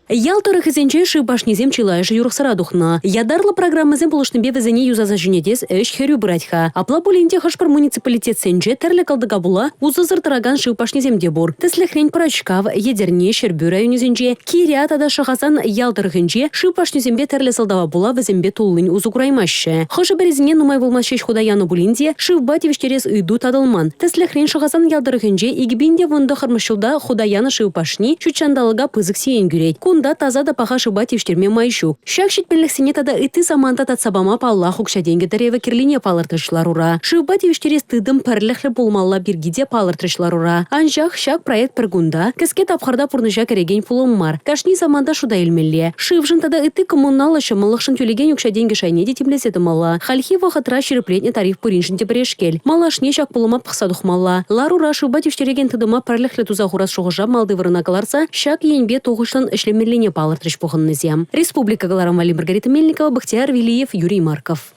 Ял тӑрӑхӗсенче шыв пашнисем чылайӑшӗ юрӑхсӑра тухнӑ. Ятарлӑ программӑсем пулӑшнипе вӗсене юсаса ҫӗнетес ӗҫ хӗрӳ пырать-ха. Апла пулин те хӑш-пӗр муниципалитетсенче тӗрлӗ кӑлтӑка пула усӑсӑр тӑракан шыв пашнисем те пур. Тӗслӗхрен, Пӑрачкав, Етӗрне, Ҫӗрпӳ районӗсенче, Киря тата Шӑхасан ял тӑрӑхӗнче шыв пашнисемпе тӗрлӗ сӑлтава пула вӗсемпе туллин усӑ кураймаҫҫӗ. Хӑшӗ-пӗрисене нумай пулмасть ҫеҫ хута янӑ пулин те шывпа тивӗҫтерес ыйту татӑлман. Тӗслӗхрен, Шӑхасан ял тӑрӑхӗнче 2019 ҫулта хута янӑ шыв пашни ҫут ҫанталӑка пысӑк сиен кӳрет. Кунта таса та паха шывпа тивӗҫтерме май ҫук. Ҫак ҫитменлӗхсене тата ытти саманта татса пама, паллах, укҫа-тенкӗ тӗревӗ кирлине палӑртрӗҫ ларура. Шывпа тивӗҫтерес тытӑм пӗрлӗхлӗ пулмалла пирки те палӑртрӗҫ ларура. Анчах ҫак проект пӗр кунта, кӗске тапхӑрта пурнӑҫа кӗрекен пулӑм мар. Кашни саманта шута илмелле. Шывшӑн тата ытти коммуналлӑ ҫӑмӑллӑхшӑн тӳлекен укҫа-тенкӗ шайне те тимлесе тӑмалла. Хальхи вӑхӑтра ҫирӗплетнӗ тариф пуриншӗн те пӗрешкел. Малашне ҫак пулӑма пӑхса тухмалла. Ларура шывпа тивӗҫтерекен тытӑма пӗрлӗхлӗ туса хурас шухӑша малти вырӑна кӑларса ҫак енпе тухӑҫлӑн ӗҫлемеллине палӑртрӗҫ пухӑннисем. Республика кӑларӑм валли Маргарита Мельникова, Бахтияр Велиев, Юрий Марков.